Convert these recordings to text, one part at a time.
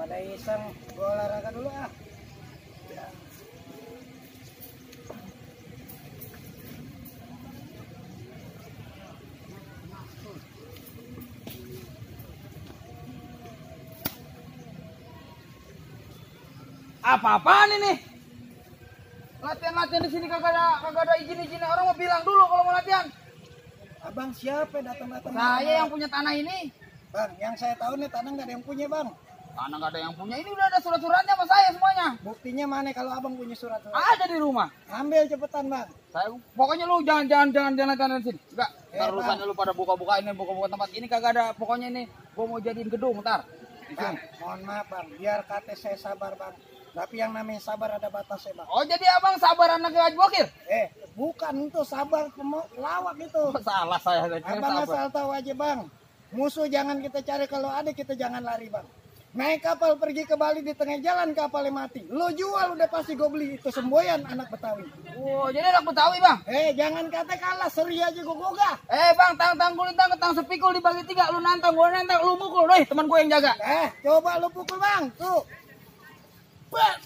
pada iseng gue olahraga dulu ah. Ya. Apa-apaan ini? Latihan-latihan di sini kagak ada izin-izin. Orang mau bilang dulu kalau mau latihan. Abang siapa datang-datang? Saya yang punya tanah ini. Bang, yang saya tahu nih tanah nggak ada yang punya bang. Tanah nggak ada yang punya. Ini udah ada surat-suratnya sama saya semuanya. Buktinya mana kalau abang punya surat? Ada di rumah. Ambil cepetan bang. Saya pokoknya lu jangan latihan di sini. Enggak. Ntar Bang. urusannya lu pada buka-buka tempat ini kagak ada. Pokoknya ini gua mau jadiin gedung ntar. Bang, mohon maaf bang, biar kata saya sabar bang. Tapi yang namanya sabar ada batasnya bang. Oh jadi abang sabar anak Haji Bokir? Bukan itu sabar lawak itu. Oh, salah saya. Abang asal tahu aja bang. Musuh jangan kita cari, kalau ada kita jangan lari bang. Naik kapal pergi ke Bali, di tengah jalan kapalnya mati. Lo jual udah pasti gue beli, itu semboyan anak Betawi. Oh jadi anak Betawi bang? Jangan kata kalah, seri aja gue gogah. Bang, tang sepikul dibagi 3. Lu nantang, gue nantang, lu mukul. Teman gue yang jaga. Coba lu pukul bang, tuh. Bang,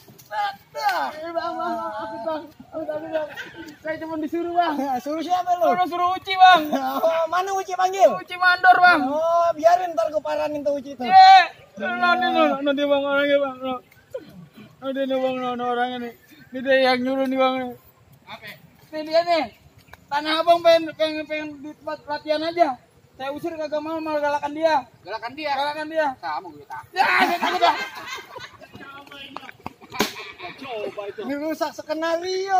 saya cuma disuruh bang. Suruh siapa lu? Suruh Uci bang. Mana Uci panggil? Uci mandor bang. Biarin ntar gue paranin tuh Uci tuh. Nanti bang orangnya bang. Nanti nih bang, orangnya nih. Ini dia yang nyuruh nih bang. Apa? Ini dia nih. Tanah abang pengen di tempat latihan aja. Saya usir kagak mau, malah galakan dia. Galakan dia. Sama gue tak. Ya, saya takut bang. Ini rusak skenario.